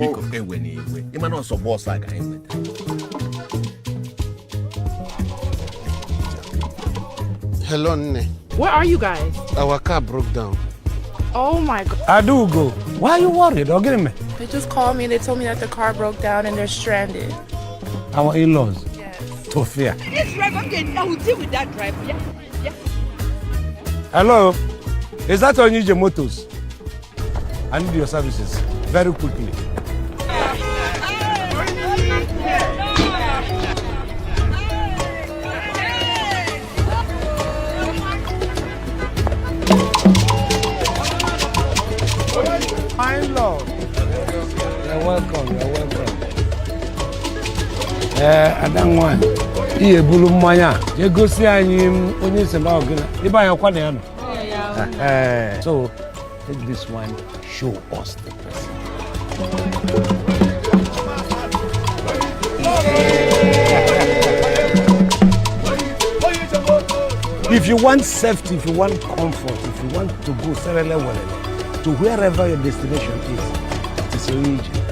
Biko, ewena iwe. Ị ma na ọ sọ bọọsụ a ka anyị nweta. Hello, Nne. Where are you guys? Our car broke down. Oh my God. Adugo, why are you worried? Or get me? They just called me and they told me that the car broke down and they're stranded. Our in-laws. Yes. Tofia. This driver, okay, I will deal with that driver. Yeah. Hello? Is that Onije Motors? I need your services very quickly. My lord. You're welcome, you're welcome. Ee, ada nwanyị, ihe ebulu mmanya a jee gosi anyị onye si na ọgịna ebe anyị ọkwa na ya nọ. So, take this one, show us the person. If you want safety, if you want comfort, if you want to go serele welele to wherever your destination is, it is Onije.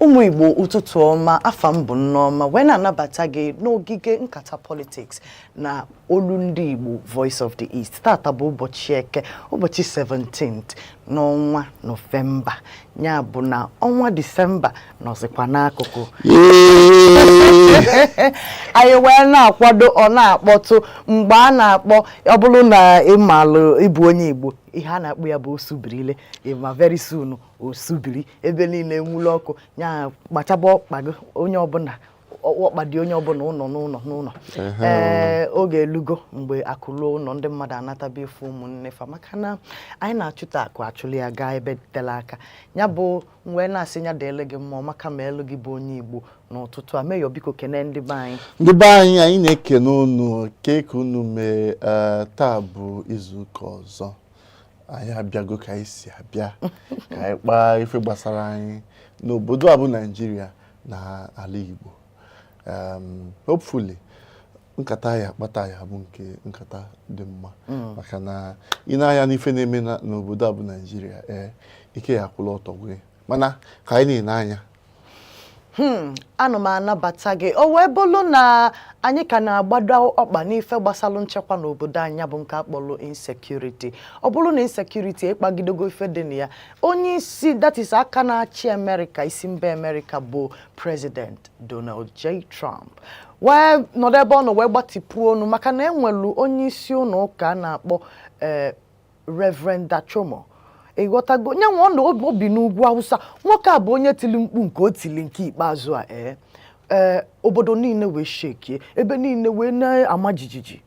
Ụmụ Igbo, ụtụtụ ọma. Afa m bụ Nneọma, wee na-anabata gị n'ogige nkata politics na olu ndị Igbo, Voice of the East. Tata bụ ụbọchị Eke, ụbọchị 17th n'ọnwa Nọvemba, ya bụ na ọnwa Disemba nọzikwa n'akụkụ. Anyị wee na-akwado, ọ na-akpọtụ mgbe a na-akpọ, ọ bụrụ na ị malụ ịbụ onye Igbo, ihe a na-akpọ ya bụ osubirile. Ma very soon, osubiri ebe niile enwulu ọkụ, ya kpachaba ọkpa gị. Onye ọbụla, ọkpa dị onye ọbụla ụlọ n'ụlọ n'ụlọ. Ee, oge elugo mgbe akụ luo ụlọ, ndị mmadụ anataba efu ụmụnne fa, maka na anyị na-achụta akụ achụli ya gaa ebe tere aka. Ya bụ wee na-asị ya dịele gị mma, ọmaka ma elu gị bụ onye Igbo n'ụtụtụ a. Meyọ, biko kene ndị be anyị. Ndị be anyị, anyị na-ekene unu ke ka unu mee. Taa bụ izuụka ọzọ anyị abịago ka anyị si abịa ka anyị kpaa ife gbasara anyị n'obodo a bụ Naijiria na ala Igbo. Hopefully nkata ya akpata ya bụ nke nkata dị mma, maka na ị na-anya n'ife na-eme n'obodo a bụ Naijiria, ee, ike ya akwụla ọtọ gwe, mana ka anyị na-ene anya. Ana m anabata gị. O wee bụrụ na anyị ka na-agbado ọkpa n'ife gbasalụ nchekwa n'obodo anyị, bụ nke akpọrọ insecurity. Ọ bụrụ na insecurity ịkpagidego ife dị na ya, onye isi, that is aka na-achị Amerịka, isi mba Amerịka bụ President Donald J. Trump, wee nọdụ ebe ọ nọ wee gbatịpụ ọnụ, maka na enwelu onye isi ụlọ ụka a na-akpọ Reverend Dachomo. Ịghọtago, nye nwa ọ na obi n'ugwu Awụsa. Nwoke a bụ onye tili mkpu nke o tili nke ikpeazụ a, ee, obodo niile wee shekie, ebe niile wee na-ama jijiji.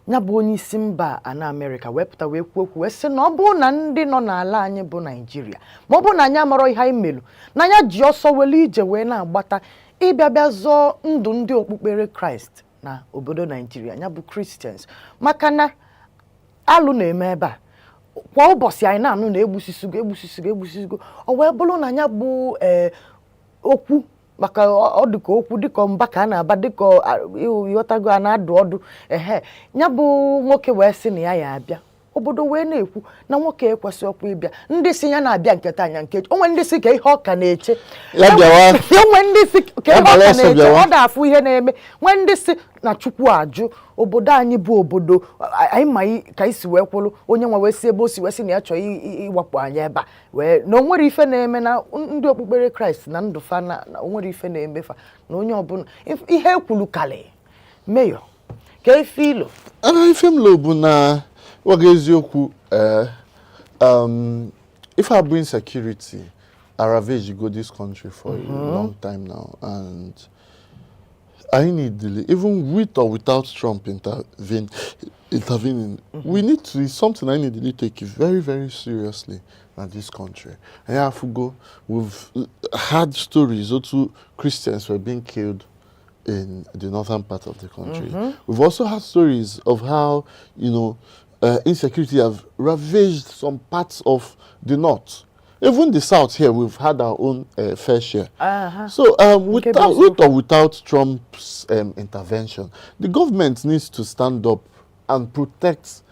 Ya bụ onye isi mba ana Amerịka wee pụta wee kwuo okwu, wee sị na ọ bụrụ na ndị nọ n'ala anyị bụ Naijiria, ma ọ bụrụ na anyị amarọ ihe anyị melu, na ya ji ọsọ were ije wee na-agbata ịbịa bịa zọọ ndụ ndị okpukpere Kraịst na obodo Naijiria, ya bụ Christians, maka na alụ na-eme ebe a kwa ụbọchị. Anyị na-anụ na egbusisigo, egbusisigo, egbusisigo. Ọ wee bụrụ na ya bụ ee okwu, maka ọ dịka okwu dịka mba ka a na-aba, dịka ịghọtago, a na-adụ ọdụ ehe. Ya bụ nwoke wee sị na ya ya abịa. Obodo wee na-ekwu na nwoke ekwesị ọkwa ịbịa. Ndị si ya na-abịa nke anya nke onwe, ndị si ka ihe ọ ka na-eche. Ya bịawa. Onwe ndị si ka Ya ihe ọ gbara ka ọsọ na-eche. Bịawa. Ọ na-afụ ihe na-eme. Nwee ndị si na Chukwu ajụ obodo anyị bụ obodo anyị ma ka anyị si wee kwụrụ onye nwe wee si ebe o si wee sị na ya chọrọ ịwakpo anyị ebe a, wee na o nwere ife na-eme na ndị okpukpere Kraịst na ndụ fa, na o nwere ife na-eme fa na onye ọbụla ihe ekwuru kalị meyọ ka efe ilo. Ana ife m lo bụ na gwaga eziokwu, ife abụ insecurity ravage go this country for a long time now, and I need even with or without Trump intervening, we need to, it's something I need to take very, very seriously in this country. And Afugo, we've had stories also Christians were being killed in the northern part of the country. We've also had stories of how insecurity have ravaged some parts of the north. Even the south here, we've had our own fair share. So Nke bụ with or without Trump's intervention, the government needs to stand up and protect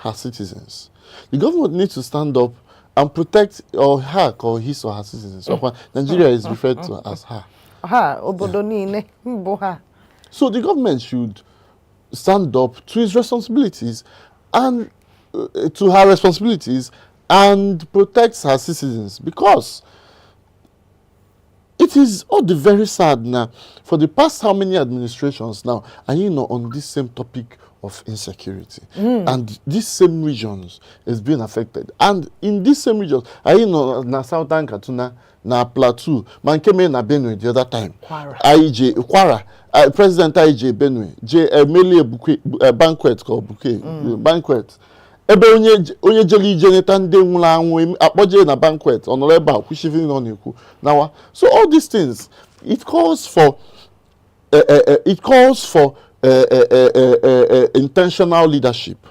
her citizens. The government needs to stand up and protect or her or his or her citizens. Ọkwa Nigeria is referred to as her. Ha obodo niile mbụ ha. So the government should stand up to his responsibilities and to her responsibilities and protect her citizens, because it is all the very sad now for the past how many administrations now and on this same topic of insecurity, and these same regions is being affected, and in these same regions anyị nọ na Southern Kaduna, na Plateau, ma nke mere na Benue the other time. Kwara. Anyị je Kwara, president anyị je Benue je emelie banquet ka ọ bouquet banquet, ebe onye jere ije neta ndị nwụrụ anwụ, akpọje na banquet, ọ nọrọ ebe a kwụsịrị na ọ na-ekwu nawa. So all these things, it calls for intentional leadership.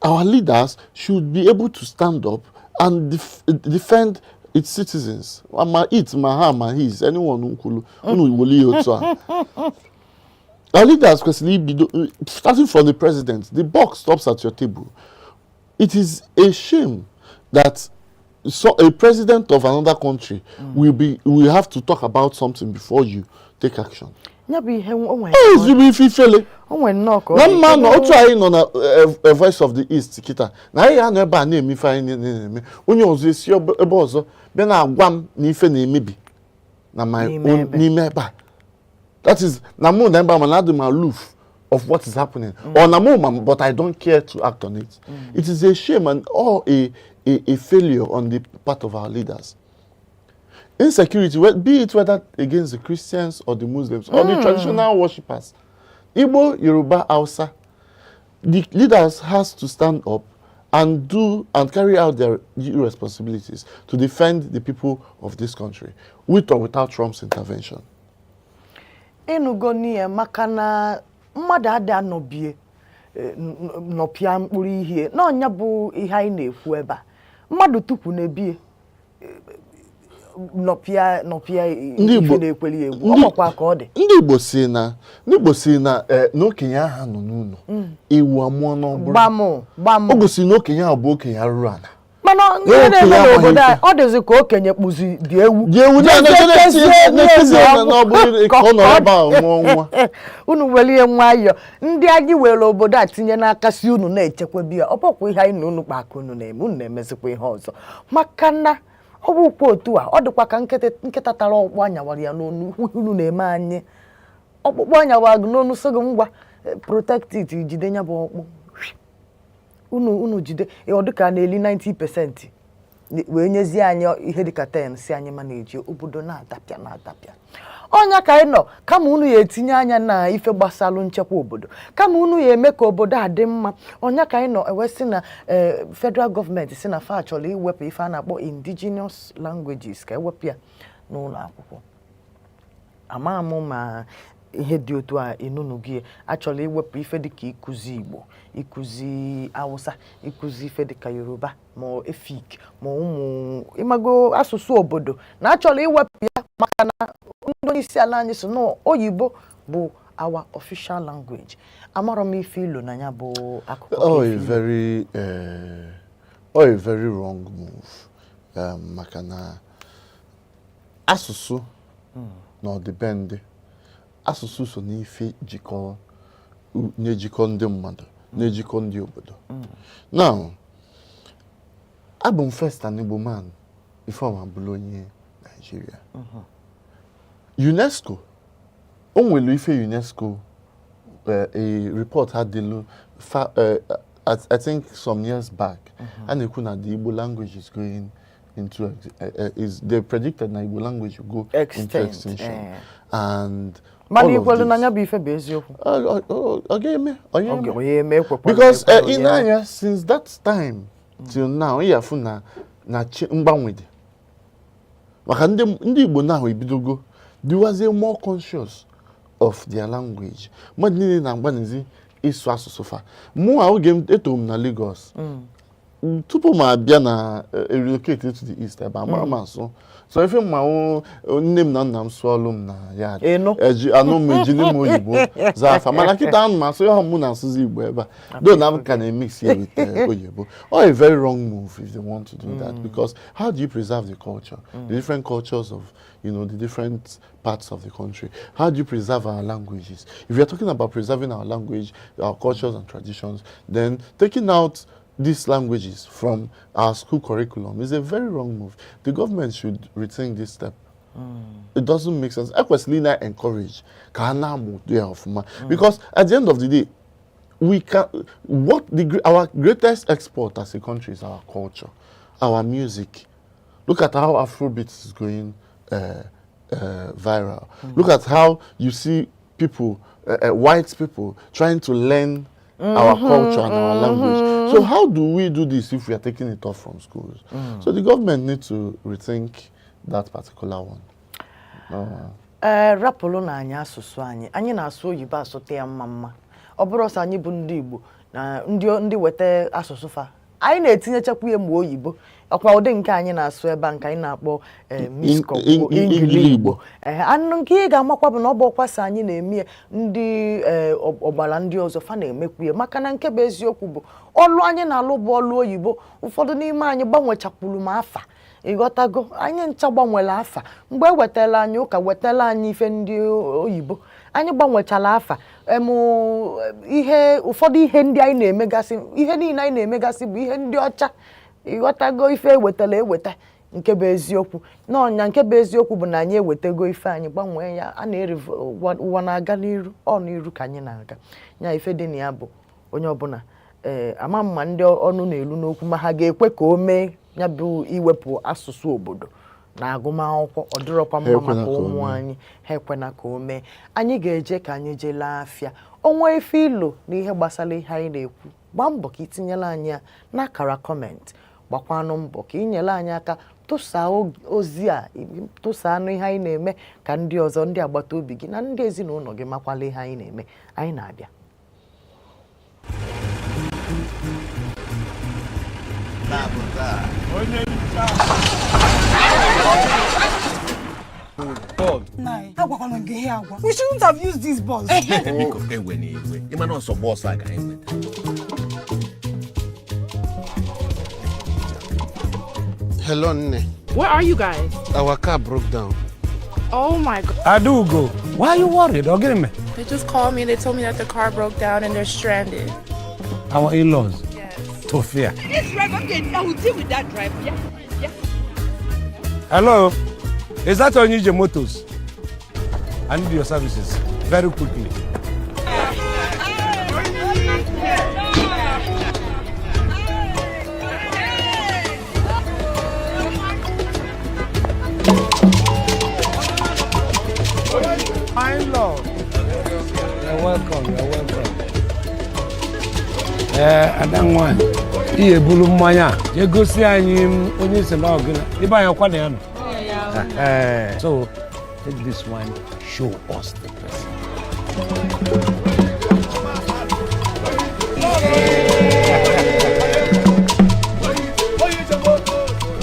Our leaders should be able to stand up and defend its citizens, ma it, ma ha, ma his, anyone nkwulu unu woli ya otu a. Our leaders kwesịrị ibido, starting from the president. The buck stops at your table. It is a shame that so a president of another country will have to talk about something before you take action. Ya bụ ihe o nwere. Ọ ezigbo ife ifele. O nwere nnọọ ka ọ Na dị. mma nọ otu anyị nọ na Voice of the East kịta, na anyị ga-anọ ebe a na-eme ife anyị na-eme, onye ọzọ esi ebe ọzọ bịa na-agwa m na ife na-emebi na my N'ime own ebe. N'ime ebe a, that is, na mụ na ebe a, mana adị m aloof of what is happening, or na mụ ma, but I don't care to act on it. It is a shame and all a failure on the part of our leaders. Insecurity, be it whether against the Christians or the Muslims or the traditional worshippers, Igbo, Yoruba, Hausa, the leaders has to stand up and do and carry out their due responsibilities to defend the people of this country, with or without Trump's intervention. Ịnụgo n'ihe, maka na mmadụ adị anọbie nọpịa mkpụrụ ihe n'ọnya bụ ihe anyị na-ekwu ebe a. Mmadụ tukwu na-ebie nọpịa nọpịa Ndị ife Igbo- na-ekweli ya egwu ọ makwa ka ọ dị. Ndị Igbo si na na okenye ahụ nọ n'ụlọ, ewu amụọ n'ọbụrụ. Gbamụ gbamụ. O gosiri na okenye ahụ bụ okenye arụrụ ala. Mana Na ihe na-eme okenye amaghị n'obodo a, ife. ọ dịzị ka okenye kpụzi dị ewu. Dị ewu Jezie kezie na-ekezie n'elu n'ọbụrụ ka ọ nọrọ ebe ahụ mụọ nwa. Unu welie nwayọ, ndị anyị were obodo a tinye n'aka si unu na-echekwabi ya, ọ bụkwa ihe anyị na unu kpa aka unu na-eme, unu na-emezikwa ihe ọzọ, maka na ọ bụkwa otu a ọ dịkwa ka nkịtị nkịta tara ọkpụkpụ anyawara ya n'onu. Ihe unu na-eme anyị, ọkpụkpụ anyawara gị n'onu, sị gị ngwa, protect it, jide ya bụ ọkpụ unu jide. Ọ dịka a na-eli 90% wee nyezie anyị ihe dịka 10, si anyị ma na-eji obodo na-adapịa na-adapịa. Ọnya ka anyị nọ, kama unu ya etinye anya na ife gbasalụ nchekwa obodo, kama unu ya eme ka obodo a dị mma, ọnya ka anyị nọ ewe sị na federal gọọmenti si na fa chọrọ iwepụ ife a na-akpọ indigenous languages, ka ewepụ ya n'ụlọ akwụkwọ. Ama m ma ihe dị otu a ịnụnụ gị achọrọ iwepụ ife dịka ịkụzi Igbo, ịkụzi Hausa, ịkụzi ife dịka Yoruba, ma Efik, ma ụmụ ịmago asụsụ obodo, na achọrọ iwepụ ya, maka na ndị onye isi ala anyị si na oyibo bụ our official language. Amarọ m ife ilo na ya bụ akụkọ ka Oh, ife a ilo. very, oh, a very wrong move. Maka na asụsụ na ọdịbendị, asụsụ so n'ife jikọrọ, na-ejikọ ndị mmadụ, na-ejikọ ndị obodo. Now, abụ m first an Igbo man before m abụrụ onye Nigeria. UNESCO, o nwere ife UNESCO a report ha dịlụ I think some years back, a na-ekwu na the Igbo language is going into is they predicted na Igbo language will go into Extinct, extinction. eh. And Mana all of ikwelu na this- ya bụ ife bụ eziokwu? Ọ ga-eme, ọ Oge ga-eme. onye eme ekwekwala. Because ekwela ị onye na-anya since that time till now, ị afụ na mgbanwe dị, maka ndị Igbo now ebidogo dịwazie more conscious of their language. Mmadụ niile na-agbanịzi ịsụ asụsụ fa. Mụ a, oge m etoro m na Lagos. Tupu m abịa na relocate to the east ebe amara m asụ, so ife mmanwụ nne m na nna m sụọlụ m na ya. Ịnụ. Eji anụ m ejili m oyibo zaa afa, mana kịta anụ m asụ ya, mụ na-asụzi Igbo ebe a, though na m ka na-emix ya with oyibo. Or a very wrong move if they want to do that, because how do you preserve the culture, the different cultures of the different parts of the country? How do you preserve our languages? If you're talking about preserving our language, our cultures and traditions, then taking out these languages from our school curriculum is a very wrong move. The government should rethink this step. It doesn't make sense. Ekwesịrị na encourage ka a na-amụ ya ọfụma, because at the end of the day, we can what the our greatest export as a country is our culture, our music. Look at how Afrobeat is going viral. Look at how you see people, white people, trying to learn our culture and our language. So how do we do this if we are taking it off from schools? So the government needs to rethink that particular one. Ee, rapụrụ na anyị asụsụ anyị. Anyị na-asụ oyibo, asụta ya mma mma. Ọ bụrụ ọsọ anyị bụ ndị Igbo na ndị weta asụsụ fa, anyị na-etinyechakwa ya ma oyibo ọkwa ụdị nke anyị na-asụ ebe a, nke anyị na-akpọ miskọgbuo Ingili. Ingili. Igbo. Ee, anụ nke ị ga-amakwa bụ na ọ bụ ọkwasa anyị na-eme ya, ndị ọgbara ndị ọzọ fa na-emekwu ya, maka na nke bụ eziokwu bụ ọlụ anyị na-alụ bụ ọlụ oyibo. Ụfọdụ n'ime anyị gbanwechakwuru m afa, ịghọtago? Anyị ncha gbanwere afa mgbe e wetara anyị ụka, wetara anyị ife ndị oyibo. Anyị gbanwechara afa em, ihe ụfọdụ, ihe ndị anyị na-emegasị, ihe niile anyị na-emegasị bụ ihe ndị ọcha, ịghọtago? Ife ewetara eweta, nke bụ eziokwu n'ọnya, nke bụ eziokwu bụ na anyị ewetego ife anyị gbanwee ya, a na-eri ụwa. Ụwa na-aga n'iru, ọ n'iru ka anyị na-aga ya. Ife dị na ya bụ onye ọbụla, ee, ama mma ndị ọnụ na-elu n'okwu ma ha ga-ekwe ka o mee ya bụ iwepụ asụsụ obodo na agụmakwụkwọ. Ọ dịrọkwa Ha mma ekwena maka ka o ụmụ mee. anyị. Ha ekwena ka o mee. Anyị ga-eje ka anyị jee lee afịa onwe ife ilo na ihe gbasara ihe anyị na-ekwu. Gbaa mbọ ka itinyere anyị ya n'akara comment. Gbakwanụ mbọ ka inyere anyị aka tụsaa ozi a, tụsaa anụ ihe anyị na-eme, ka ndị ọzọ, ndị agbata obi gị na ndị ezinụlọ gị makwala ihe anyị na-eme. Anyị na-abịa. Agwakwala m gị ihe agwa. We shouldn't have used this bus. Biko, ewe na iwe, ịma na ọsọ bọọsụ a ka anyị nweta. Hello, nne. Where are you guys? Our car broke down. Oh my God. Adaugo, why are you worried? Ọ gịnị mere? They just called me and they told me that the car broke down and they're stranded. Our in-laws. Yes. Tufia. This driver, okay, I will deal with that driver. Yeah. Hello, is that Onije Motors? I need your services very quickly. My lord. You're welcome, you're welcome. Ee, ada nwanyị, ị ebulu mmanya a jee gosi anyị onye si na ọgịna ebe anyị ọkwa na ya nọ. So take this one, show us the person.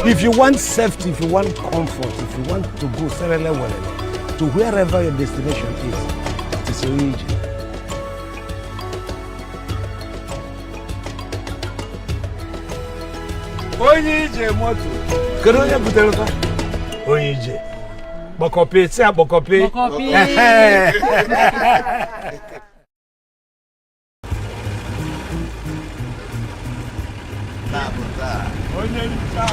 If you want safety, if you want comfort, if you want to go serele welele to wherever your destination is, it is Onije. Onye ije moto. Kedu onye butere fa? Onye ije. Kpọkọpị, si akpọkọpị. Kpọkọpị. Ehe. Onye ncha.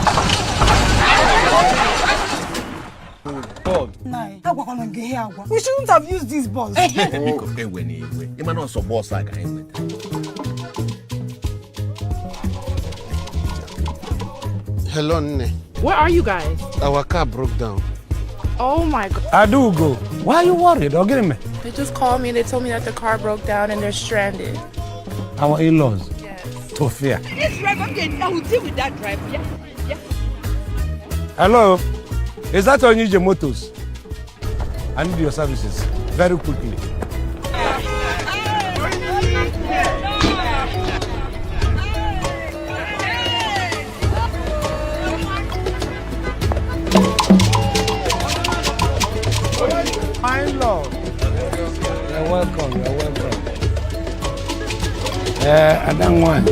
Agwakwala m gị ihe agwa. We shouldn't have used this bus. Biko, ewe na iwe, ịma na ọsọ bọọsụ a ka anyị nweta. Hello, nne. Where are you guys? Our car broke down. Oh my God. Adaugo, why are you worried? Ọ gịnị mere? They just called me and they told me that the car broke down and they're stranded. Our in-laws. Yes. Tufia. This driver, okay, I will deal with that driver. Yeah. Hello, is that Onije Motors? I need your services very quickly. Welcome, you are welcome. Ee, ada nwanyị,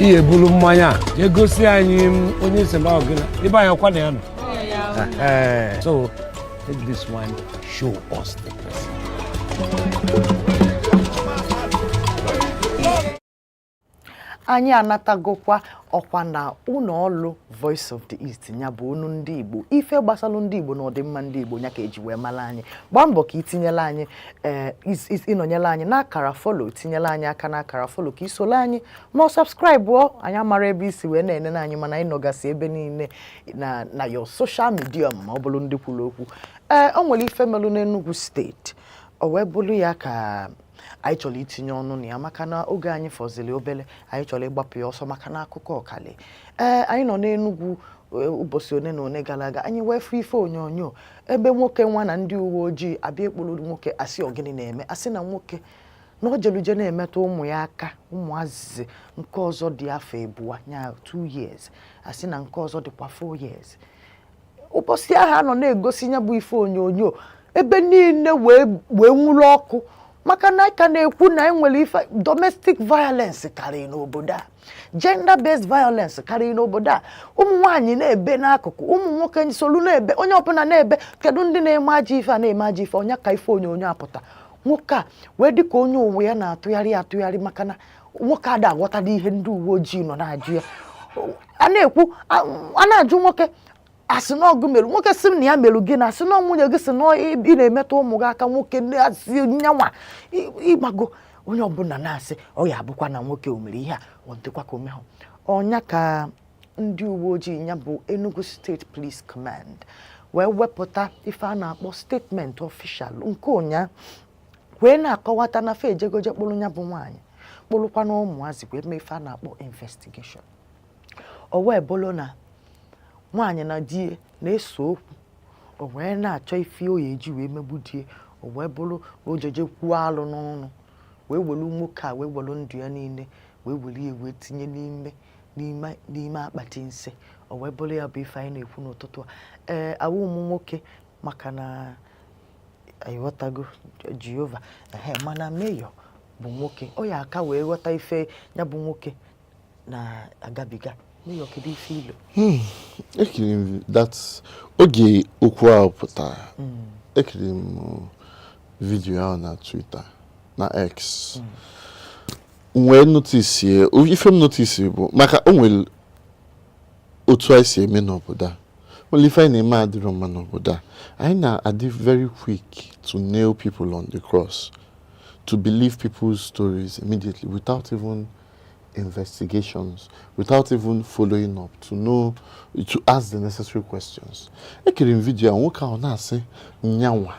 ị ebulu mmanya a jee gosi anyị m onye si na ọgịna ebe anyị ọkwa na ya nọ. So take this one, show us the president. Anyị anatagokwa ọkwa na ụlọ ọrụ Voice of the East, ya bụ onu ndị Igbo, ife gbasalụ ndị Igbo na ọdịmma ndị Igbo ya ka eji wee mara anyị. Gbaa mbọ ka itinyela anyị, ee, ịnọnyela anyị n'akara follow, tinyela anyị aka n'akara follow ka isolo anyị ma ọ subscribe ọ. Anyị amara ebe isi wee na-enene anyị, mana anyị nọgasị ebe niile na your social media. Ma ọ bụrụ ndị kwuru okwu, ee, o nwere ife melụ n'Enugu Steeti, o wee bụrụ ya ka anyị chọrọ itinye ọnụ na ya, maka na oge anyị fọziri obere, anyị chọrọ ịgbapụ ya ọsọ maka na akụkọ ọkali. Ee, anyị nọ n'Enugwu ụbọchị one na one gara aga, anyị wee fụ ife onyonyo ebe nwoke nwa na ndị uwe ojii abịa ekpuru nwoke, asị ọgịnị na-eme, asị na nwoke na o jeluje na-emetụ ụmụ ya aka, ụmụazị nke ọzọ dị afọ 2 nya 2 years, asị na nke ọzọ dịkwa 4 years. Ụbọchị ahụ a nọ na-egosi ya bụ ife onyonyo, ebe niile wee nwụrụ ọkụ, maka na ka na-ekwu na enwere ife domestic violence karịrị n'obodo a, gender based violence karịrị n'obodo a. Ụmụ nwaanyị na-ebe n'akụkụ, ụmụ nwoke solu na-ebe, onye ọbụla na-ebe, kedu ndị na-eme ajọ ife a na-eme ajọ ife? Onye ka ife onyonyo apụta, nwoke a wee dịka onye onwe ya na-atụgharị atụgharị, maka na nwoke ada aghọtala ihe ndị uwe ojii nọ na-ajụ ya. A na-ekwu, a na-ajụ nwoke, asị na ọgụ merụ nwoke, sị m na ya merụ gị, na asị na nwunye gị sị na ị na-emetụ ụmụ gị aka. Nwoke na-asị nyanwa ịgbago, onye ọbụla na-asị ọ ya abụkwa na nwoke o mere ihe a, ọ dịkwa ka omehụ ọnya. Ka ndị uwe ojii, ya bụ Enugu State Police Command, wee wepụta ife a na-akpọ statement official nke ụnya, wee na-akọwata na fe ejegoje kpụrụ ya bụ nwaanyị, kpụrụkwa na ụmụazị, wee mee ife a na-akpọ investigation. O wee bụrụ na nwaanyị na di na-ese okwu, o wee na-achọ ife o ya eji wee megbu die, o wee bụrụ na o jeje kwuo alụ n'ọnụ, wee welu nwoke a, wee welu ndụ ya niile, wee were ya wee tinye n'ime akpati nsị. O wee bụrụ ya bụ ife anyị na-ekwu n'ụtụtụ a. Ee, awa ụmụ nwoke, maka na ịghọtago Jehova ehe, mana meyọ bụ nwoke, ọ ya aka wee ghọta ife ya bụ nwoke na-agabiga. Meyọ, kedu ife ilo? Ekiri m that oge okwu ahụ pụtara, ekiri m video ahụ na Twitter, na X, m wee notice, ife m notice bụ maka o nwere otu anyị si eme n'obodo a, nwere ife anyị na-eme adịrọ mma n'obodo a. Anyị na-adị very quick to nail people on the cross, to believe people's stories immediately without even investigations, without even following up to know, to ask the necessary questions. Ekiri m video a, nwoke ahụ na-asị nyanwa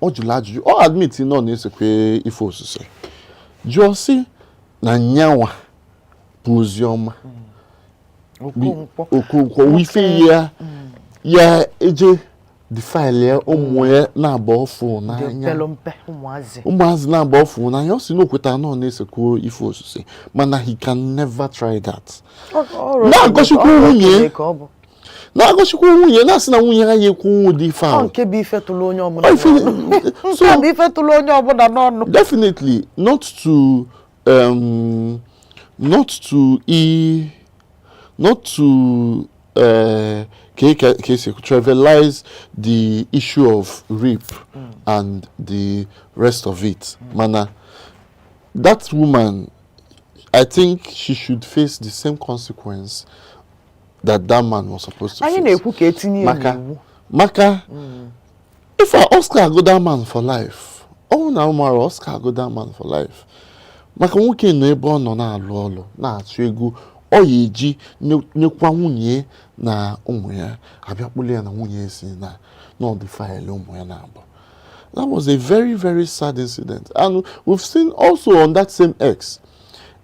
ọ jụrụ ajụjụ, ọ admit na ọ na-esekwe ife osise, jụọ sị na nyanwa bụ oziọma Okonkwo. Okonkwo ife ya ya eje defile ya, ụmụ ya na-agba ọfụ dị n'anya, pelu mpe, ụmụazị. Ụmụazị na-agba ọfụ n'anya. Ọ sị na o kwetara na ọ na-esekwu ife osise, mana he can never try that. Na-agọchikwa nwunye. Ka ọ bụ Na-agọchikwa nwunye, na-asị na nwunye ha ya ekwu ụdị ife ọ ahụ. Nke bụ ife tụrụ onye ọbụla Ọ ife- n'ọnụ. So Nke bụ ife tụrụ onye ọbụla n'ọnụ. Definitely not to ka esi ekwu, trivialize the issue of rape and the rest of it, mana that woman, I think she should face the same consequence that that man was supposed to Anyị face. na-ekwu ka etinye ya Maka n'iwu. Maka if I Oscar go that man for life, ọ na mara Oscar go that man for life, maka nwoke nọ ebe ọ nọ na-alụ ọlụ, na-achụ ego ọ ya eji nyekwa nwunye na ụmụ ya, abịa kpụrụ ya na nwunye si na n'ọdị file ụmụ ya na-abụ. That was a very, very sad incident. And we've seen also on that same X,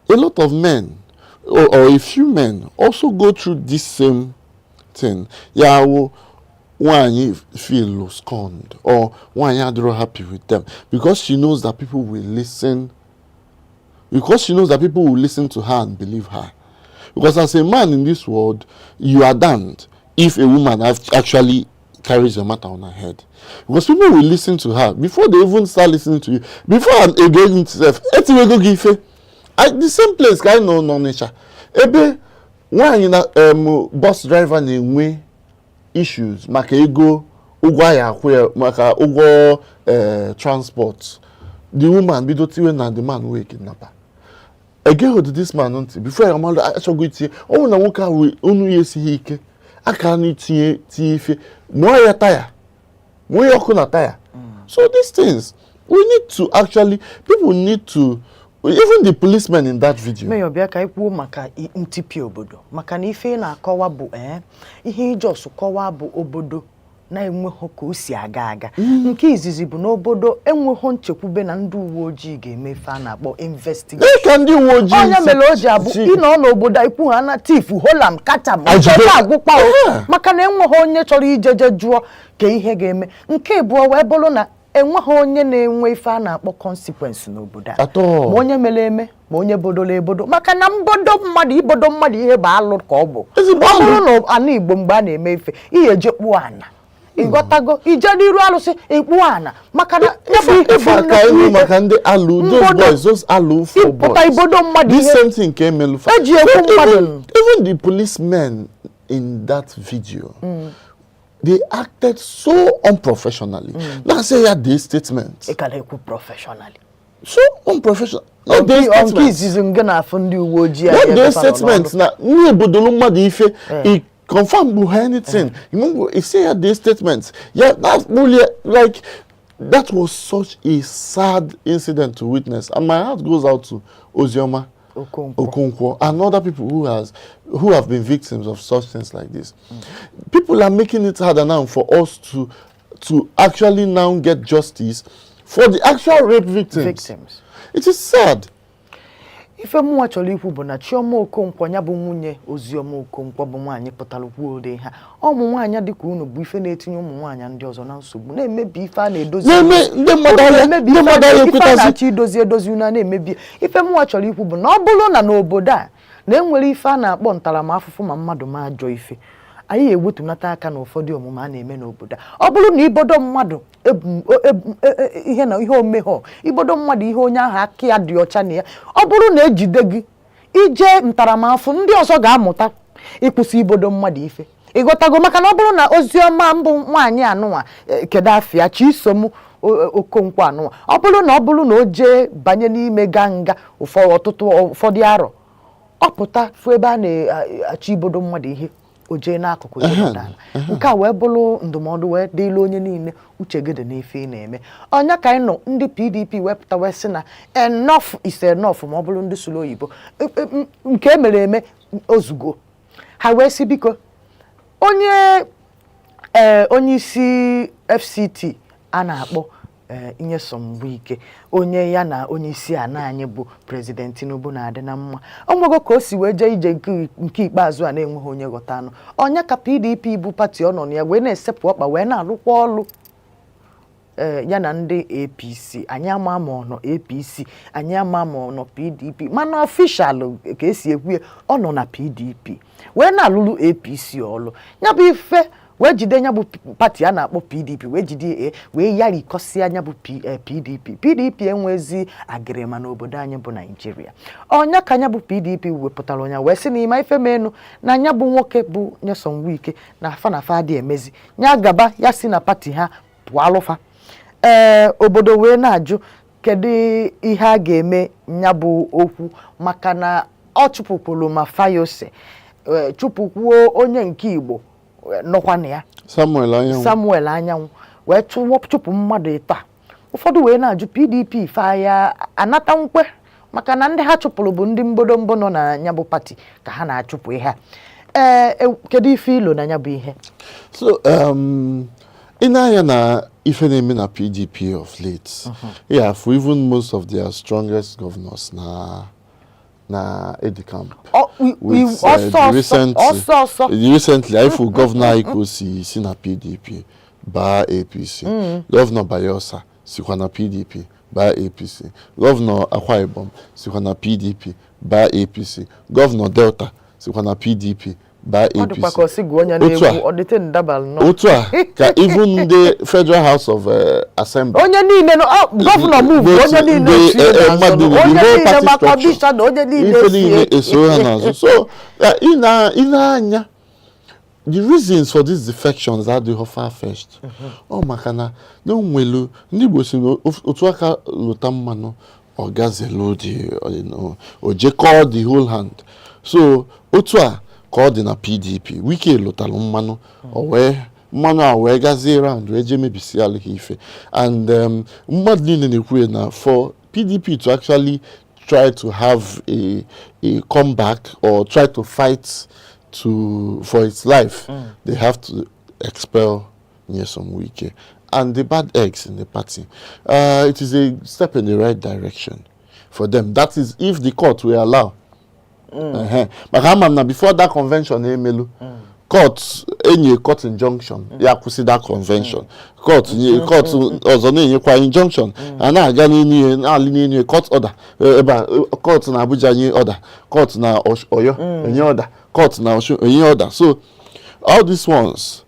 a lot of men or a few men also go through this same thing. Ya wụ nwaanyị feel scorned or nwaanyị adịrọ happy with them because she knows that people will listen, because she knows that people will listen to her and believe her. Because as a man in this world, you are damned if a woman actually carries your matter on her head, because people will listen to her before they even start listening to you, before ege ntị sef, etiwego gị ife. The same place ka anyị nọ n'Ọnịcha, ebe nwaanyị na bus driver na-enwe issues maka ego ụgwọ anyị akwụ ya, maka ụgwọ transport. The woman bido tiwe na the man wee kidnapper. Egeghị this man ntị before ya amalụ achọghị itinye. Ọ bụrụ na nwoke ahụ onu ya esighị ike aka na itinye tinye ife, mụọ ya taya, mụọ ya ọkụ na taya. So these things, we need to actually, people need to, even the policemen in that video. Mayor, bịa ka anyị kwuo maka ntipi obodo, maka na ife ị na-akọwa bụ ihe ijos kọwa bụ obodo na-enweghị ka o si aga aga. Nke izizi bụ na obodo enweghị nchekwube na ndị uwe ojii ga-eme ife a na-akpọ investigation. Ee, ka ndị uwe ojii Onye mere o ji abụ ịnọ n'obodo a, ikwu ha na thief, holam kacham agwụkwa o, maka na enweghị onye chọrọ ijeje jụọ ka ihe ga-eme. Nke abụọ wee bụrụ na enweghị onye na-enwe ife a na-akpọ consequence n'obodo a, At all. ma onye mere eme, ma onye bodoro ebodo, maka na mbodo mmadụ, ibodo mmadụ ihe bụ alụ ka ọ bụ. Ezigbo Ọ alụ. bụrụ na ana Igbo, mgbe a na-eme ife, ihe eje kpuo ana, ịghọtago, ije n'iru alụsị ịkpụ ana, maka na ya bụ ihe bụ Ife aka nnukwu ihu ihe. Maka ndị alụ, those boys, those alụ four Ịpụta boys. ibodo mmadụ This ihe. same thing ka emelu fa. Eji ekwu Even, mmadụ. even the policemen in that video, they acted so unprofessionally. Na say ya dey statement. Ị ka na-ekwu professionally. So unprofessional. No dey Nke nke statement. izizi nga na-afụ ndị uwe ojii a No ebe dey fa nọ statement n'ọrụ. na ndị obodo mmadụ ife i confirm bụ anything. You say ya dey statement. Yeah, that's really, like, that was such a sad incident to witness, and my heart goes out to Ozioma Okonkwo. Okonkwo and other people who have been victims of such things like this. People are making it harder now for us to actually now get justice for the actual rape victims. Victims. It is sad. Ife mụnwa chọrọ ikwu bụ na Chioma Okonkwo, ya bụ nwunye Oziọma Okonkwo, bụ nwaanyị pụtara kwuo ụdị ha. Ụmụ nwaanyị dịka unu bụ ife na-etinye ụmụ nwaanyị ndị ọzọ na nsogbu, na-emebi ife a na-edozi. Na-eme ndị mmadụ Unu anya na-emebi ndị ife mmadụ anya ife a ekwetazi. na-achọ idozi edozi, unu a na-emebi. Ife mụnwa chọrọ ikwu bụ na ọ bụrụ na n'obodo a na enwere ife a na-akpọ ntaramahụhụ ma mmadụ ma ajọ ife, anyị ewetunata aka na ụfọdụ omume a na-eme n'obodo a. Ọ bụrụ na ibodo mmadụ ihe na ihe omeghọ, ibodo mmadụ ihe onye ahụ aka ya dị ọcha na ya, ọ bụrụ na ejide gị ije ntaramahụhụ, ndị ọzọ ga-amụta ịkwụsị ibodo mmadụ ife, ịghọtago? Maka na ọ bụrụ na Oziọma mbụ nwaanyị anụnwa, kedu afịa Chisom Okonkwo anụnwa, ọ bụrụ na o jee banye n'ime gaa nga ụfọdụ ọtụtụ ụfọdụ arọ, ọ pụta fụ ebe a na-achọ ibodo mmadụ ihe, o jee n'akụkụ jee nọdụ ala. Nke a wee bụrụ ndụmọdụ wee dịịla onye niile uche gị dị n'ife ị na-eme. Ọnya ka anyị nọ, ndị PDP wepụta wee sị na enough is enough, ma ọ bụrụ ndị sụrụ oyibo. Nke e mere eme ozugo. Ha wee sị, biko, onye onye isi FCT a na-akpọ Nyesom Wike, onye ya na onye isi ala anyị bụ President Tinubu na-adị na mma, o nwego ka o si wee jee ije nke ikpeazụ a na-enweghị onye ghọta anụ ọnya ka PDP bụ pati ọ nọ na ya wee na-esepụ ọkpa wee na-alụkwa ọlụ ya na ndị APC. Anyị ama ma ọ nọ APC, anyị ama ma ọ nọ PDP, mana official ka esi ekwu ya, ọ nọ na PDP wee na-alụlụ APC ọlụ. Ya bụ ife wee jide ya bụ pati a na-akpọ PDP, wee jide wee yarikọsịa ya bụ PDP. PDP enwezi agịrịma n'obodo anyị bụ Naijiria. Ọnya ka ya bụ PDP wepụtara ọnya wee sị na ịma ife menu na ya bụ nwoke bụ Nyesom Wike na afa na afa adị emezi ya gaba, ya si na pati ha pụọ alụfa. Obodo wee na-ajụ kedu ihe a ga-eme ya bụ okwu, maka na ọ chụpụkwuru ma Fayose, chụpụkwuo onye nke Igbo nọkwa na ya. Samuel Anyanwụ. Samuel Anyanwụ, wee chụpụ mmadụ ịtọ a. Ụfọdụ wee na-ajụ PDP fa ya anata nkwe, maka na ndị ha chụpụrụ bụ ndị mbodombo nọ na ya bụ pati ka ha na-achụpụ ihe a. Kedu ife ilo na ya bụ ihe? So ị na-anya na ife na-eme na PDP of late, yeah, for even most of their strongest governors na edecamp. With ọsọ the ọsọ recent ọsọ ọsọ. Recently ifo Governor Iko si na PDP baa APC, Governor Bayelsa sikwa na PDP baa APC, Governor Akwa Ibom sikwa na PDP baa APC, Governor Delta sikwa na PDP Baa Ọ dịkwa APC. ka ọ sị gụọ onye Otu a. na-egwu ọ dịte ndabal nọ. Otu a ka even ndị Federal House of Assembly, Onye niile nọ, ah, gọvanọ move, onye niile osie n'azụ mmadụ nọ. niile, Onye the whole niile party ma structure. kọmishọna, onye niile Ife niile osie. eso ha n'azụ. So ị na-anya the reasons for these defections adịghị far-fetched. Ọ maka na o nwelu ndị Igbo si na otu aka lụta mmanụ, ọ gazelu the o jekọọ the whole hand. So otu a ka ọ dị na PDP. Wike lụtalụ mmanụ, o wee mmanụ a wee gazie round wee jee mebisialụ ha ife. And mmadụ niile na-ekwu ya na for PDP to actually try to have a comeback or try to fight for its life, they have to expel Nyesom Wike and the bad eggs in the party. It is a step in the right direction for them. That is if the court will allow. Maka ama m na before that convention emelu, court enye court injunction ya kwụsị that convention. Court nye court ọzọ na-enyekwa injunction, a na-aga n'enu ihe na-alị n'enu ihe, court order ebe a, court na Abuja nye order, court na Oyo enye order, court na Osun enye order. So all these ones,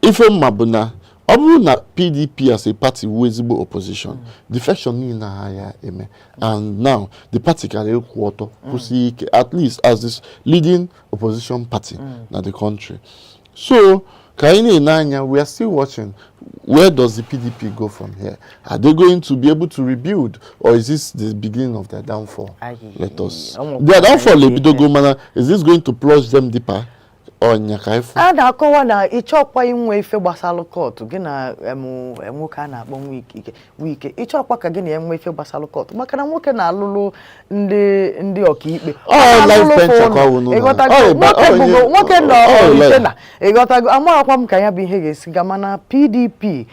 ife mma bụ na ọ bụrụ na PDP as a party wu ezigbo opposition, defection niile ha ya eme. And now the party kara ịkwụ ọtọ kwụsị ike, at least as this leading opposition party na the country. So ka anyị na-ene anya, we are still watching, where does the PDP go from here? Are they going to be able to rebuild, or is this the beginning of their downfall? Ayi, Let us ọ their downfall nwekwa ebidogo, mana is this going to plunge them deeper? Ọnya ka ifu. A na-akọwa na ịchọkwa inwe ife gbasara court gị na nwoke a na-akpọ Wike. Wike, ịchọkwa ka gị na ya nwee ife gbasara court, maka na nwoke na-alụlụ ndị ọkaikpe. Ọ life venture ka ọ wụ nụ na. Ịghọtago? Ọ ịba- Nwoke ọ nwoke nọ ọ ite lawyer. na ịghọtago, amaghịkwa m ka ya bụ ihe ga-esi ga. Mana PDP,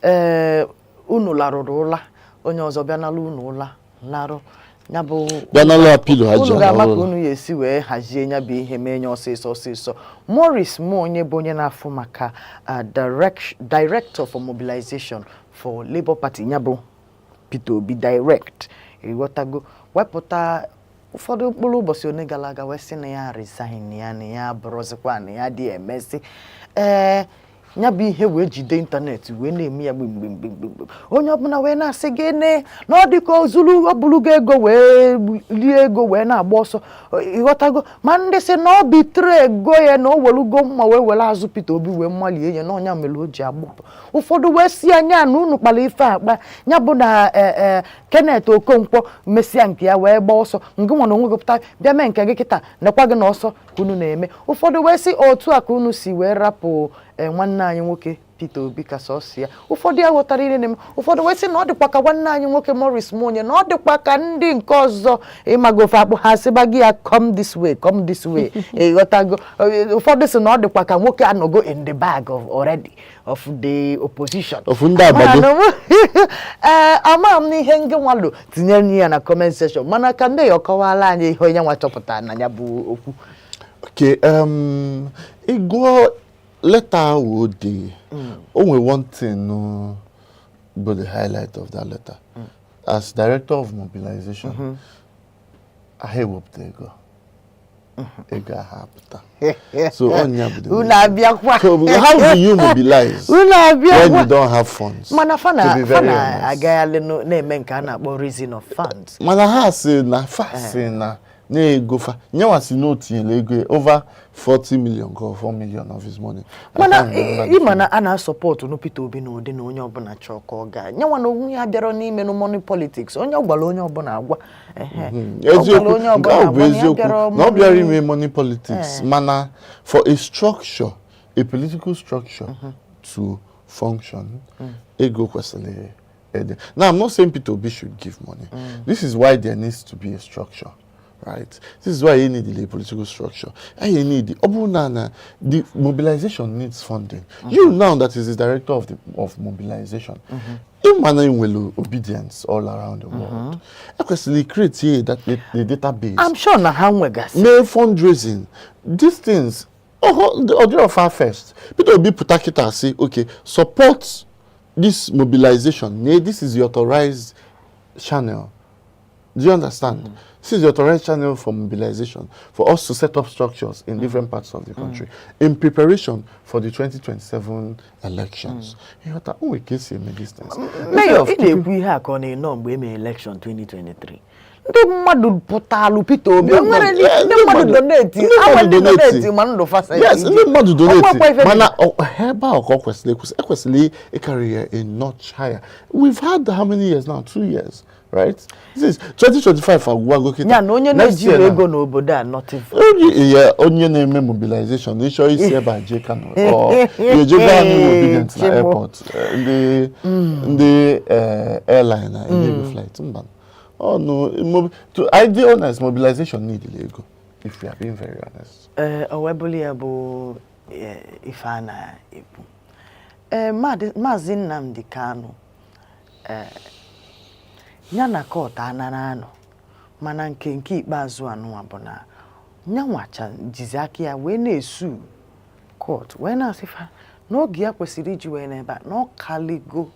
ee, unu larụrụ ụla, onye ọzọ bịa nalụ unu ụla larụ ya bụ Bịa nalụ ha pillow ha ji unu ga-ama alụ ka ụlọ. Unu ga-esi wee hazie ya bụ ihe, mee ya ọsịsọ ọsịsọ. Morris Muonye bụ onye na-afụ maka director for mobilization for Labour Party, ya bụ Peter Obi direct, ịghọtago, wepụta ụfọdụ mkpụrụ ụbọchị one gara aga wee sị na ya resign ya, na ya bụrụzikwa na ya dị emesi. Ee, ya bụ ihe wee jide ịntanetị wee na-eme ya gbimgbimgbimgbim. Onye ọbụla wee na-asị gị ne na ọ dị ka o zuru, o burugo ego wee rie ego wee na-agba ọsọ, ịghọtago? Ma ndị sị na ọ bitere ego ya, na o welugo mma wee were azụ Peter Obi wee malie ya na ọnya mere o ji agbapụ. Ụfọdụ wee si anya na unu kpara ife akpa ya bụ na ee Kenneth Okonkwo mesịa nke ya wee gbaa ọsọ, ngị nwa na onwe gị pụta bịa mee nke gị kịta, nekwa gị na ọsọ ka unu na-eme. Ụfọdụ wee sị otu a ka unu si wee rapụ nwanne anyị nwoke Peter Obi ka sọsọ ya. Ụfọdụ aghọtara ihe na-eme. Ụfọdụ wee sị na ọ dịkwa ka nwanne anyị nwoke Morris Muonye, na ọ dịkwa ka ndị nke ọzọ ịmago ofe akpụ ha sịba gị ya, "Come this way, come this way," ịghọtago? Ụfọdụ sị na ọ dịkwa ka nwoke anọgo in the bag of already of the opposition. Of ndị agbado. Ee, ama m n'ihe ngị nwalụ tinyere ya na comment section, mana ka ndị ya ọkọwala anyị ihe onye nwa chọpụtara na ya bụ okwu. Okay, ị gụọ leta ahụ o dee, o nwere one thing bụ the highlight of that letter. As director of mobilization, ahụ ewepụta ego. Ego ahụ apụta. So ọnya bụ the Unu main abịakwa. So how do you mobilize Unu abịakwa. when you don't have funds? Mana fa To na be fa very honest. na-agagharị na-eme nke a na-akpọ raising of funds. Mana ha sị na fa sị na na-ego fa nyenwa si na o tinyere ego ya over 40 million ka 4 million of his money. I Mana can't remember the ịma na a na-asọpọtụ nụ Peter Obi n'ụdị na onye ọbụla chọọ ka ọ gaa nyenwa na onwe ya bịara n'ime nụ money politics. Onye ọ gwara onye ọbụla agwa. Ehe. Ọ gwara Eziokwu onye nke ọbụla ahụ bụ agwa na ya eziokwu bịara na ọ bịara money- ime money politics, mana for a structure, a political structure to function, ego kwesịrị ịdị. Now, I'm not saying Peter Obi should give money. This is why there needs to be a structure, right? This is why you need a political structure and you need, ọ bụrụ na the mobilization needs funding. You now that is the director of mobilization, ịma na enwere obedience all around the world, ekwesịrị create here that the database. I'm sure na ha nwegasị. Mee fundraising, these things ọ dịrọ far first. Peter Obi pụta kịta sị, "Okay, support this mobilization. Nee, this is the authorized channel." Do you understand? This is the authorized channel for mobilization, for us to set up structures in different parts of the country in preparation for the 2027 elections. Ịghọta, o nwere ka esi eme these things. Mayor, ị na-ekwu ihe a ka ọ na-enọ mgbe e mere election 2023, ndị mmadụ pụtalụ Peter Obi. Ndị Nwere mmadụ- ndị mmadụ donate, ndị awa mmadụ ndị donate. donate ma ndụ fa. Yes, ndị mmadụ donate, mana ebe ahụ ka ọ kwesịrị ekwesị, ekwesịrị ịkarị ya a notch higher. We've had how many years now? 2 years, right? This is 2025 agwụgwago kịta. Ya na onye Next year na-ejiri na- ego n'obodo a nothing. Onye ya, onye na-eme mobilization, ịchọ isi ebe a jee Kano, ọ ga-eje gwa anyị Obidient na Chimo. airport, ndị airline na enye gị flight? Mba. Oh no, to I dey honest, mobilization need ego, if we are being very honest. Ee, o wee bụrụ ya bụ ife a na-ekwu, ee, Maazị Nnamdi Kanu, ee, ya na court anara anọ, mana nke ikpeazụ anụnwa bụ na nyanwacha jizi aka ya wee na-esu court, wee na-asị fa n'oge ya kwesịrị iji wee n'ebe a na ọ kaligo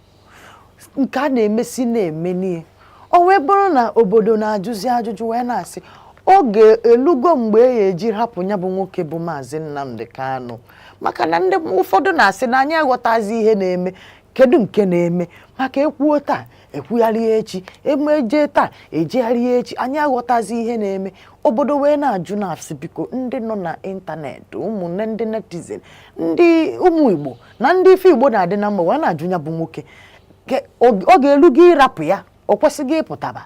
nke a na-emesi na-eme n'ihe. O wee bụrụ na obodo na-ajụzi ajụjụ wee na-asị, oge elugo mgbe e eji hapụ ya bụ nwoke bụ Maazị Nnamdi Kanu? Maka na ndị ụfọdụ na-asị na anyị aghọtazi ihe na-eme. Kedu nke na-eme? Maka ekwuo taa, ekwugharịa echi, emeje taa, ejegharịa echi, anyị aghọtazi ihe na-eme. Obodo wee na-ajụ, na-asị, biko, ndị nọ na ịntanetị, ụmụnne, ndị netizen, ndị ụmụ Igbo na ndị ife Igbo na-adị na mma, wee na-ajụ ya bụ nwoke, ọ ga-elu gị ịrapụ ya? O kwesịghị ịpụtaba,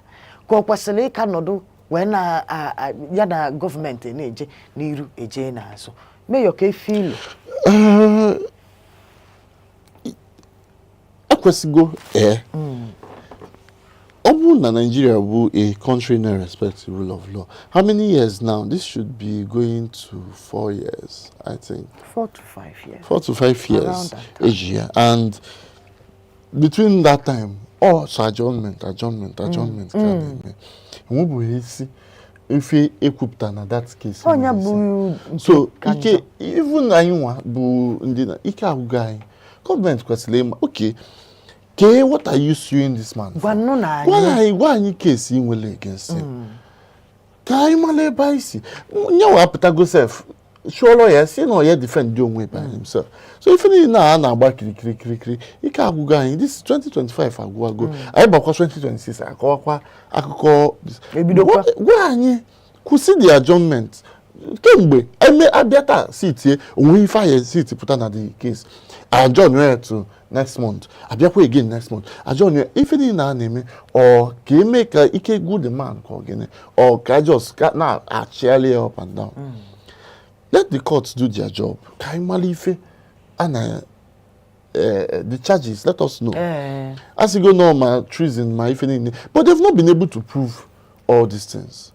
ka ọ kwesịrị ịka nọdụ wee na ya na gọọmenti na-eje n'iru, eje n'azụ? Meyọ, ka efe ilu. Ekwesịgo, ee, ọ bụrụ na Nigeria bụ a country na respect the rule of law, how many years now? This should be going to 4 years, I think. 4 to 5 years. 4 to 5 years. Around that time. Eji ya, and between that time, all so adjournment, adjournment, adjournment ka a na-eme. Enwebughị isi ife ekwupụta na that case Ọnya nwere isi. bụ nke So ka ike njọ. even anyị nwa bụ ndị na ike agwụgo anyị, gọọmenti kwesịrị ịma, okay, kee, what are you suing this man for? Gwanụ na Gwa anyị. anyị, gwa anyị case ị nwere against him, ka anyị mara ebe anyị si nyenwe apụtago sef chụọrọ ya, si na ọ ya defend onwe by himself. So ife niile a na-agba kirikiri kirikiri, ike agwụgo anyị. This 2025 agwụgo, anyị bakwa 2026, akọwakwa akụkọ. Ebidokwa. Gwa anyị kwụsị the adjournment kemgbe eme abịa taa, sitie onwe ife anyị sit pụta na the case, adjourn ya to next month, abịakwa again next month, adjourn ya. Ife niile a na-eme, ọ ka eme ka ike gwụ the man, ka ọ gịnị, ọ ka just ka na-achịgharị ya up and down? Let the courts do their job, ka anyị mara ife a na the charges. Let us know. As you go know, ma treason, ma ife niile, but they've not been able to prove all these things.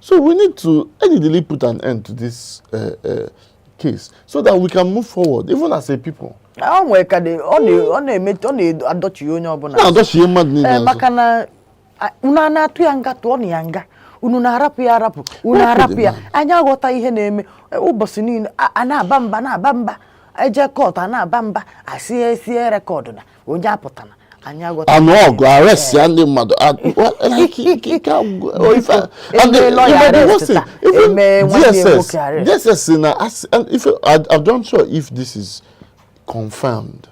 So we need to immediately put an end to this case so that we can move forward, even as a people. Ọ nwere ka ọ na-eme, ọ na-adọchi onye ọbụla. Na-adọchie mmadụ niile Ee, azụ. maka na unu a na-atụ ya nga, tụọ na ya nga. Unu na-arapụ ya, arapụ unu Rapụ arapụ the ya. man. Anyị aghọta ihe na-eme. Ụbọchị niile a na-aba mba, na-aba mba, eje court, a na-aba mba, asị esie record na onye apụtana. Anyị aghọta. Anụ ọgụ, arrest ya ndị mmadụ. Like, and Eme lawyer the arrest worst thing, taa, even eme nwanne ya DSS, nwoke arrest. DSS si na and if I'm not sure if this is confirmed,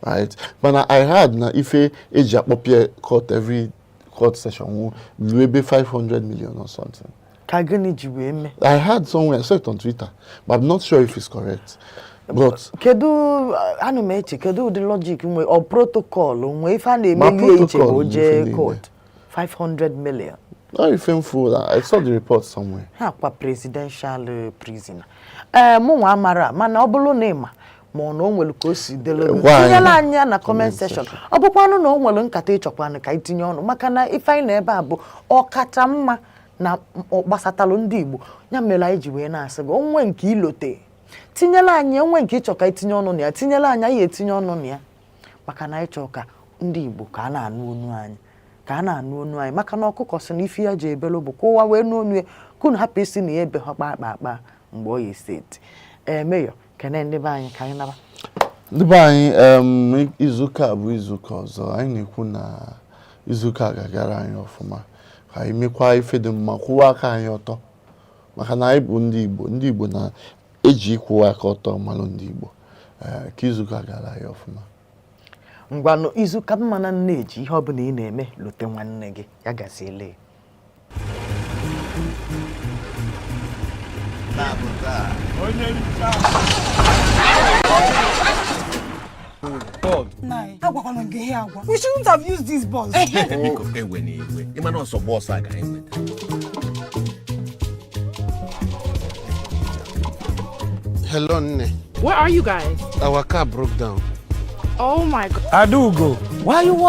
right? But I heard na ife eji akpọpịa court every court session wụ lu ebe 500 million or something. Ka gịnị ji wee mee? I heard somewhere, I saw it on Twitter, but I'm not sure if it's correct. But Kedu, ana m eche, kedu ụdị logic nwe ọ protocol nwe ife a Ma na-emeli ya iche ma o protocol jee n'ife niile. court 500 million? Not even full. I saw the report somewhere. Ha kwa presidential prisoner. Ee, mụ nwa amara, mana ọ bụrụ na ịma ma ọ na o nwere ka o si dele gị, Gwa anyị. tinyela anyị ya na comment Comment section. section. Ọ bụkwanụ na o nwere nkata ịchọkwanụ ka itinye ọnụ, maka na ife anyị nọ ebe a bụ ọkacha mma na ọ gbasatalụ ndị Igbo, ya mere anyị ji wee na-asị gị, onwe nke ilote, tinyela anyị, onwe nke ịchọ ka itinye ọnụ na ya, tinyela anyị, anyị etinye ọnụ na ya, maka na anyị chọọ ka ndị Igbo ka a na-anụ onu anyị, ka a na-anụ onu anyị, maka na ọkụkọ sị na ife ya ji ebelu bụ ka ụwa wee nụ onu ya, ka unu hapụ isi na ya ebe ha kpaa akpa akpa mgbe ọ ya esi eti. Ee, meyọ, kene ndị be anyị ka anyị naba. Ndị be anyị, izuụka a bụ izuụka ọzọ. Anyị na-ekwu na izuụka a ga-agara anyị ọfụma. Ka anyị mekwa ife dị mma, kwụwa aka anyị ọtọ, maka na anyị bụ ndị Igbo. Ndị Igbo na-eji ịkwụwa aka ọtọ malụ ndị Igbo. Ee, ka izuụka gara anyị ọfụma. Ngwanụ, izu ka mma na nne-eji ihe ọbụla ị na-eme lute nwanne gị ya gaziele. Nna anyị, agwakwana m gị ihe agwa. We shouldn't have used this bus. Biko, ewe n'iwe, ịma na ọsọ bọọsụ a ka anyị nwetara. Hello, nne. Where are you guys? Our car broke down. Oh my God. Adaugo, why are you worried?